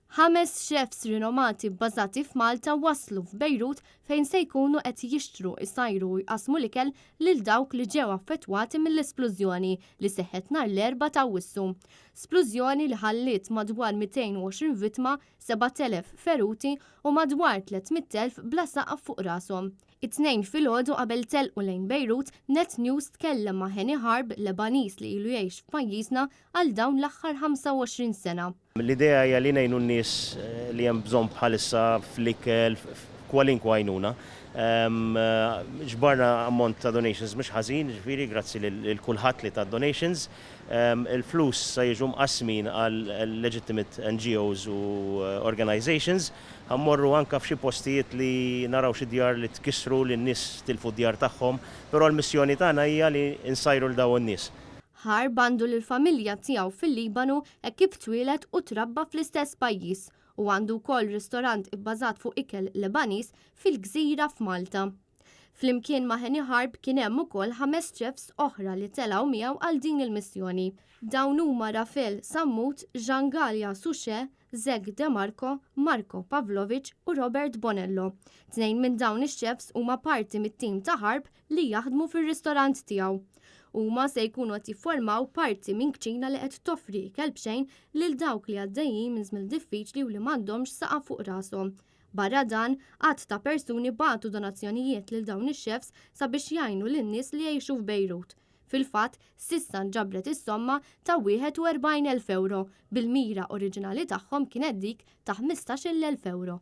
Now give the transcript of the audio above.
Ħames chefs rinomati bbażati f'Malta waslu f'Bejrut fejn se jkunu qed jixtru, isajru u jqassmu l-ikel lil dawk li ġew affettwati mill-isplużjoni li seħħet nhar l-Erbgħa t'Awwissu. Splużjoni li ħalliet madwar 220 vittma, 7,000 feruti u madwar 300,000 bla saqaf fuq rashom. It-Tnejn filgħodu qabel telqu lejn Bejrut, Net News tkellem ma' Heni Harb, Lebaniż li ilu jgħix f'pajjiżna għal dawn l-aħħar 25 sena. L-idea hija li ngħinu n-nies li hemm bżonn bħalissa fl-ikel, f'kwalinkwa għajnuna. Ġbarna ammont ta' donations mhux ħażin, ġifieri grazzi lil kulħadd li ta donations. Il-flus se jiġu mqassmin għal legitimate NGOs u organizations. Ħa mmorru anke f'xi postijiet li naraw xi djar li tkissru, li n-nies tilfu d-djar tagħhom, però l-missjoni tagħna hija li nsajru 'l dawn in-nies. Harb għandu lill-familja tiegħu fil-Libanu hekk kif twieled u trabba fl-istess pajjiż u għandu wkoll ristorant ibbażat fuq ikel Lebaniż fil-gżira f'Malta. Flimkien ma' Heni Harb kien hemm ukoll ħames chefs oħra li telgħu miegħu għal din il-missjoni. Dawn huma Rafel Sammut, Jean Galea Souchet, Zach De Marco, Marko Pavlovic u Robert Bonello. Tnejn minn dawn ix-chefs huma parti mit-tim ta' Harb li jaħdmu fir-ristorant tiegħu. Huma se jkunu qed jifformaw parti minn kċina li qed toffri ikel b'xejn lil dawk li għaddejjin minn żmien diffiċli u li m'għandhomx saqaf fuq rashom. Barra dan, għadd ta' persuni bagħtu donazzjonijiet lil dawn ix-chefs sabiex jgħinu lin-nies li jgħixu f'Bejrut. Fil-fatt, s'issa nġabret is-somma ta' 41,000 ewro, bil-mira oriġinali tagħhom kienet dik ta' 15,000 ewro.